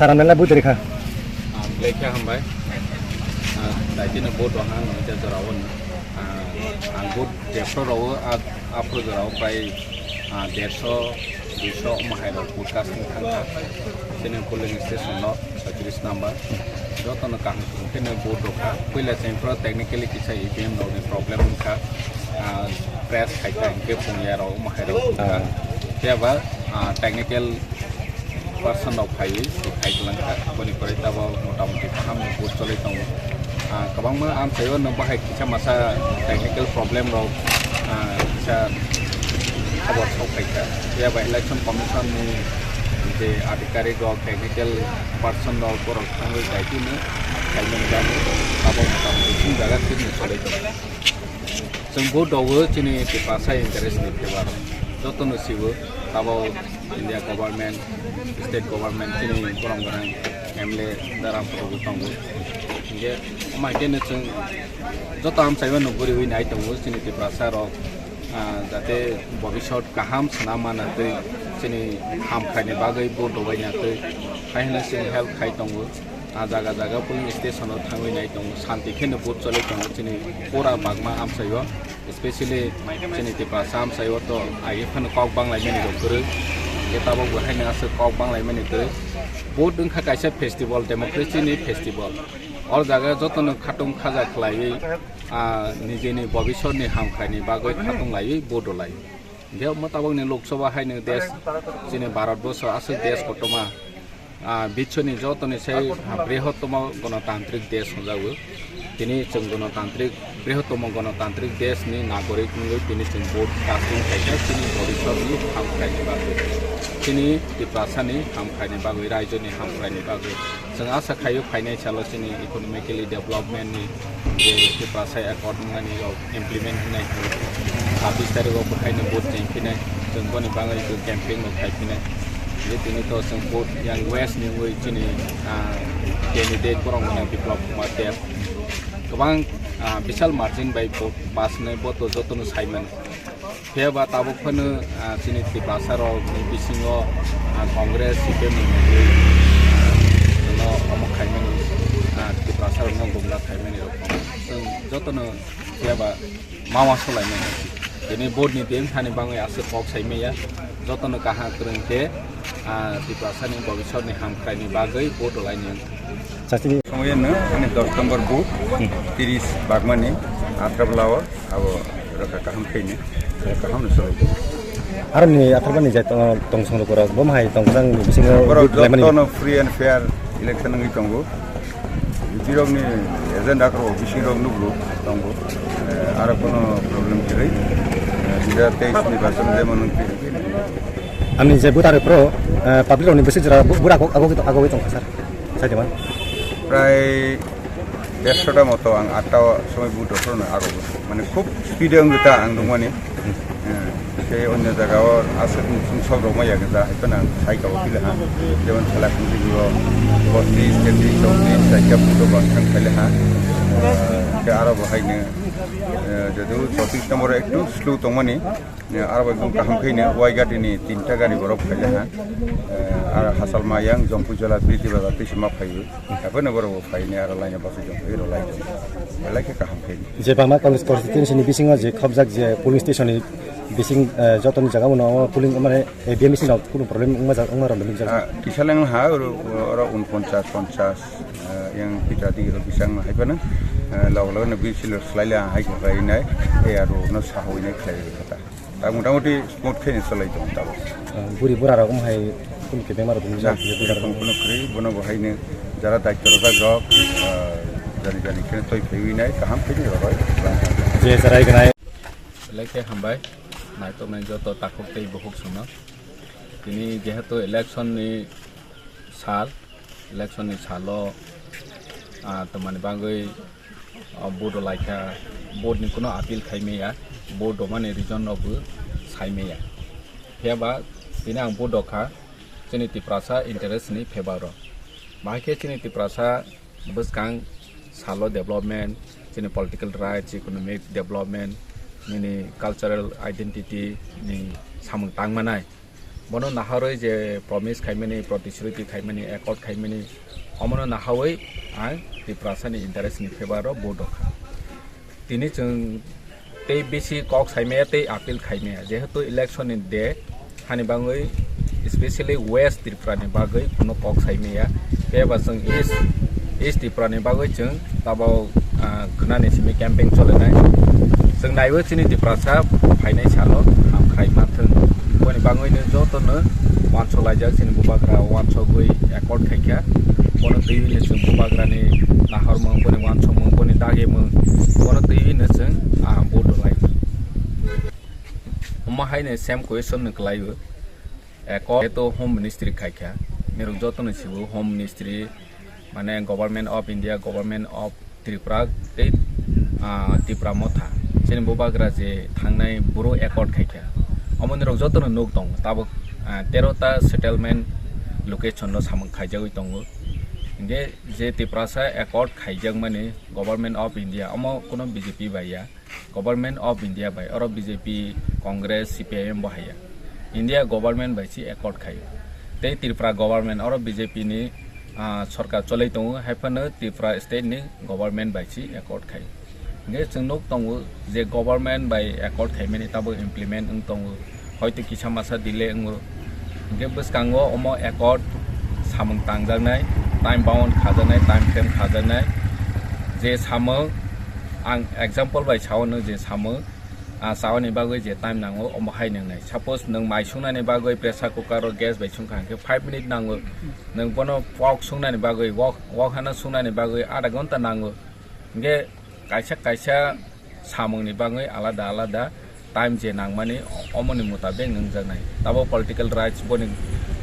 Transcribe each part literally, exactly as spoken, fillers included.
Saramnela bui tari kha. Ah, belai khe hambai. Ah, daitino vote rok ang nungkhe jorao ni. Ah, ang vote depro rao, ah, aphuru jorao prai, ah, derso, duiso omo hai rok vote casting thang kha. Chini polling station no soitris number. Jotono kaham khe no vote rok kha. Puila cheng pro technically kisa E V M rok ni problem wngkha. Ah, press khai kha, hingke pungya rok omo hai rok wngkha. Ah. Phiya ba, ah, technical person rok phaiwi, khai kwlang kha, aboni pore tabok motamoti kaham ni vote choli tongo. Ah, kwbangma amchaio no bahai kisa masa technical problem rok, ah, kisa khobor sok phai kha. Phiya ba election commission ni je adhikarik rok, technical person rok, borok thangwi daitino khaimani bagwi tabok motamoti chwng jaga thikni choli tongo. Chwng vote rwo chini Tiprasa interest ni phebar jotono siwo, tabok India government, state government, chini borok gwnang M L A dara rok tongo. Hingke omo hai khe no chwng joto amchaibo no guriwi nai tongo chini Tiprasa rok, ah, jate bobisot kaham swnam mana twi chini ham khaini bagwi vote rwbaina twi hai hwnwi chwng help khai tongo. Ah, jaga jaga polling station o thangwi nai tongo, santi kheno vote choli tongo chini pura bagma amchaio, especially chini Tiprasa amchaio to agi phano kok banglaimani rok kwrwi, hingke tabok bo haino aswk kok banglaimani kwrwi. Vote wngkha kaisa festival, democracy ni festival. O jaga jotono khatung khaja khlaiwi, ah, nijeni bobisotni hamkhaini bagwi khatung laiwi vote rwlai. Hingke omo tabokni Lok Sabha haino desh, chini Bharat borsho aswk desh kotorma, ah, bichoni jotoni sai, ah, brihottomo gonotantrik desh hwnjago. Tini chwng gonotantrik, brihottomo gonotantrik desh ni nagorik wngwi tini chwng vote casting khaikha chini bobisotni hamkhaini bagwi, chini Tiprasani hamkhaini bagwi, raijoni hamkhaini bagwi. Chwng asa khaio phainai salo chini economically development ni je Tiprasa accord wngnani rok implement wngnai khe sabbish tarikh o bwkhaino vote cheng phinai, chwng boni bagwi bo campaign bo khai phinai. Je tini to chwng vote yang west ni wngwi chini, ah, candidate borok wngkha Biplab Kumar Deb. Kwbang, ah, bisal margin bai vote pass wngnai bo to jotono sai mano. Phiya ba tabuk phano, ah, chini Tiprasa rok ni bisingo, ah, Congress, C P M ni mungwi, ah, no omo khaimani, ah, Tiprasa rok no gumla khaimani rok tongo. Chwng jotono phiya ba mawa solaimani. Tini vote ni din thani bangwi aswk kok sai maya. Jotono kaham kwrwng khe, ah, Tiprasa ni bobisot ni hamkrai ni bagwi vote rwlaini. Sasini. Songwi no ani dos number booth, Hmm. tiris bagmani, Atrabla o. Abo rwkha kaham khaini, kaham no chwlai. Aroni atharmani je tong-, tongsong rok, borok bo hai tongthang bisingo Borok vote laimani. Jotono free and fair election wngwi tongo. Birokni agenda rok bising rok nukgo tongo. Eh, aro kono problem kwrwi. Eh, dui hajar teis ni nirbachon jemon wngwi. Amni je voter pro, eh, public rokni bwswk jora bu-, bura agok, agok, agogwi tongkha, sir. Saidima. Prai dershota moto ang atta o somoi bu dophor no aro mane khub speed e wngwi ta ang nukmani. Eh, tei onyo jaga o aswk sum sok rok maya khe ja hai phano ang sai ka o pila ha. Jemon Chalakhungti o botris, tetris, chowtris, chaita buto bangthang khaile ha. Eh, khe aro bo haino, eh, jodu chowtris number o ektu slow tongmani. Eh, aro bo ekdom kaham khaino, wai gari ni tinta gari borok khaile ha. Eh, aro Hasalma yang Jongpui Jola Birti Bazar tei se ma phaiwi. Haphano borok bo phaini aro laina bachai tong phai rw lai tong. Belai khe kaham khe. Je bangma Congress constituency ni bisingo je khobjak je polling station ni bising, eh, jotoni jaga uno polling mane, eh, B M C no kuno problem wngma jak, wngma rok nukjak. Ah, kisa leng ha oro, oro unponchas, ponchas, eh, yang pita digi rok bisang hai phano, eh, log log no B C lo slai le hai khe bai nai, eh, aro no sa hoi nai khlai rw kha ta. Ta motamoti smooth khe ni cholai tong tabok. Ah, buri bura rok hai kum khe bemar rok Na, nukjak, buri bura rok. Erokom kuno kwrwi, bono bo haino jara daityo rwjak rok, ah, jani jani khe toi phaiwi nai, kaham khe ni rwbai. Je jarai ganai. Belai khe hambai, naitok nai joto takhuk tei bukhuk songno. Tini jehetu election ni sal, election ni salo, ah, tomani bagwi, ah, vote rwlai kha, vote ni kuno appeal khai maya, vote rwmani reason rok bo sai maya. Phiya ba tini ang vote rw kha chini Tiprasa interest ni favour o. Bahai khe chini Tiprasa bwskang salo development, chini political rights, economic development, nini cultural identity ni samung tang manai. Bono naharwi je promise khaimani, protishruti khaimani, accord khaimani, omono naharwi ang Tiprasani interest ni favor o vote rwkha. Tini chwng tei bisi kok saimaya tei appeal khaimaya, jehetu election ni day, hani bagwi, especially West Tripura ni bagwi kuno kok saimaya. Phiya ba chwng East, East Tripura ni bagwi chwng tabok, ah, khwnani simi campaign cholinai. Chwng naiwi chini Tiprasa phainai salo hamkrai manthwng. Boni bagwi no joto no wansok laijak chini bubagra wansogwi accord khaikha. Bono twiwi no chwng bubagra ni nahormung, boni wansokmung, boni dagimung, bono twiwi no chwng, ah, vote rwlai. Omo hai no same question no kwlaiwi. Accord to Home Ministry khaikha. Nirok joto no sibo Home Ministry, mane Government of India, Government of Tripura tei, ah, Tipra Motha. Chini bubagra je thangnai boro accord khaikha. Omo nirok joto no nuk tongo. Tabok, ah, tero ta settlement location no samung khaijagwi tongo. Hingke je Tiprasa accord khaijakmani Government of India, omo kuno B J P bai ya. Government of India bai, oro B J P, Congress, C P I M bo haiya. India government bai si accord khaio. Tei Tripura government, oro B J P ni, ah, sorkar cholai tongo, haiphano Tripura state ni government bai si accord khaio. Hingke chwng nuk tongo je government bai accord khaimani tabok implement wng tongo. Hoito kisa masa delay wngo. Hingke bwskango omo accord samung tangjaknai, time bound khajaknai, time frame khajaknai. Je samung ang example bai sao no je samung, ah, chaoni bagwi je time nango omo hai nangnai. Suppose nwng mai sungnani bagwi pressure cooker o gas bai sungkha hingke five minute nango. Nwng bono pork sungnani bagwi wok, wok hano sungnani bagwi adha ghonta nango. Hingke kaisa kaisa samungni bagwi alada alada time je nangmani, omoni mutabek nungjaknai. Tabo political rights boni,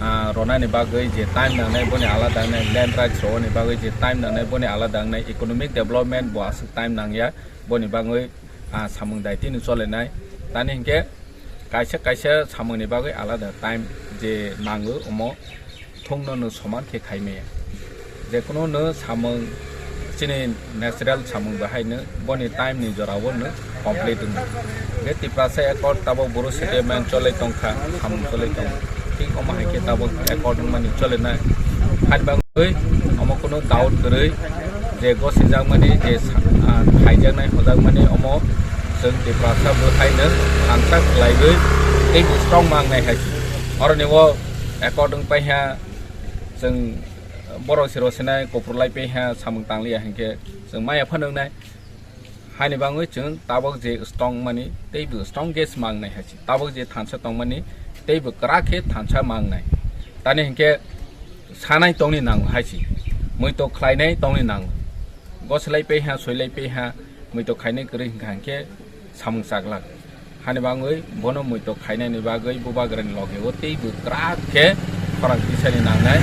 ah, ronani bagwi je time nangnai boni alada wngnai, land rights roni bagwi je time nangnai boni alada wngnai, economic development bo aswk time nangya boni bagwi, ah, samung daitino cholenai. Tani hinkhe kaisa kaisa samungni bagwi alada time je nango omo thungno no soman khe khaimaya. Jekuno no samung chini natural samung bahai no boni time ni jora o no complete wng. Je Tiprasa accord tabo boro settlement cholai tongkha, samung cholai tongo. Thik omo hai khe tabo accord wngmani cholai nai. Hai bagwi omo kuno doubt kwrwi je gosijakmani je sa-, ah, khaijaknai hojakmani omo chwng Tiprasa bwthai no thansa khlaiwi tei bo strong mangnai hai. Oroni o accord wng paiha. Chwng borok se rw sinai kuphur lai paiha samung tangliya hinkhe chwng maya phano wngnai. Haini bagwi chwng tabok je strong mani tei bo strong case mangnai hai se. Tabok je thansa tongmani tei bo kwrak khe thansa mangnai. Tani hinkhe sanai tongni nango hai se. Muitok khlainai tongni nango. Goslai paiha, soilai paiha, muitok khainai kwrwi hinkha hinkhe samung chaglak. Hani bagwi bono muitok khainani bagwi bubagrani loge o teibo kwrak khe khorang tisani nangnai,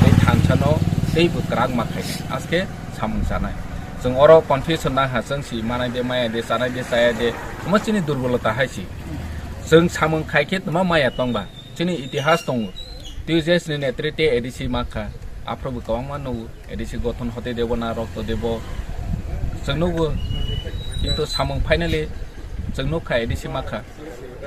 tei thansano teibo kwrak ma khainai, aske samung chanai. Chwng oro confusion nangha, chwng si manai de maya de, chanai de chaya de, omo chini durbolota hai si. Chwng samung khai khe tma maya tongba? Chini itihas tongo. T U J S ni netrite A D C makha. Aphro bo kwbangma nugo. A D C gothon hote debo na rokto debo. Chwng nugo. Kintu samung finally chwng nukha A D C makha.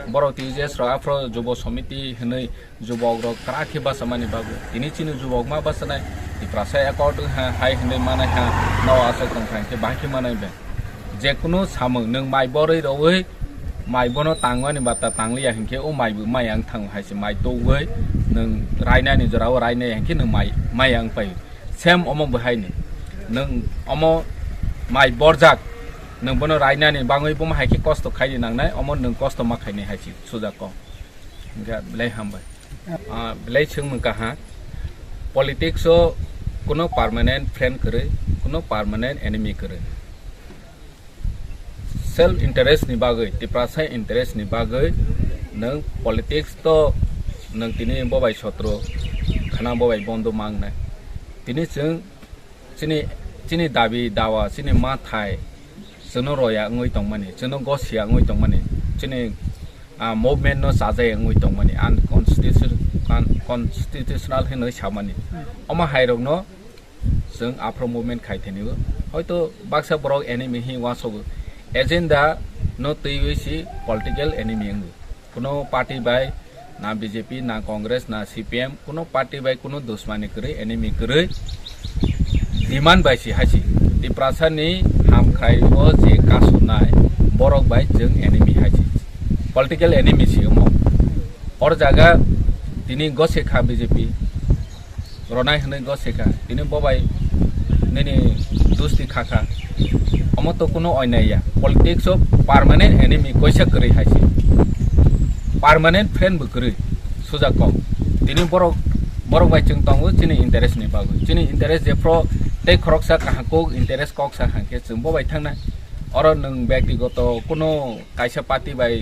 Borok T U J S rok aphro jubo somiti hinwi jubok rok kwrak khe bachamani bagwi. Tini chini jubok ma bachanai. Tiprasa accord wngha hai hinwi manai ha. Nao aswk tongkha hinkhe bahai khe manai bai. Jekunu samung nwng mai borwi rwui mai bono tangmani bata tangliya hinkhe o mai bo maya wng thango hai se mai togwi nwng rainani jorao rainai hinkhe nwng mai maya wng pai. Same omo bo hai ni nwng omo mai borjak nwng bono rainani bangwi bomo hai khe kosto khaini nangnai omo nwng kosto ma khainai hai se sujak kok. Hinkhe belai hambai. Ah, belai swngmung kaha. Politics o kuno permanent friend kwrwi, kuno permanent enemy kwrwi. Self interest ni bagwi, Tiprasa interest ni bagwi nwng politics to nwng tini bobai sotro khana bobai bondo mangnai. Tini chwng chini, chini dabi dawa, chini mathai, chwngno roya wngwi tongmani, chwngno gosia wngwi tongmani, chini, ah, movement no chajai wngwi tongmani, unconstitution-, un-, constitutional hinwi samani. Omo hairokno chwng aphro movement khai thani o. Hoito baksa borok enemy hi uansogo. Agenda no twiwi si political enemy wngo. Kuno party bai, Na B J P, na Congress, na C P M, kuno party bai kuno dusmani kwrwi, enemy kwrwi, demand bai si hai si. Tiprasa ni hamkhrai o je kasu nai, borok bai chwng enemy hai si. Political enemy si omo. Or jaga tini gose kha B J P, ronai hwnwi gose kha, tini bo bai nini dusti kha kha. Omo to kuno onai ya. Politics o permanent enemy koisa kwrwi hai si. Permanent friend bo kwrwi. Suja kok. Tini borok, borok bai chwng tongo chini interest ni bagwi. Chini interest jephro tei khoroksa kaham kok interest kok sa hangkhe chwng bo bai thangnai. Oro nwng byaktigoto kuno kaisa party bai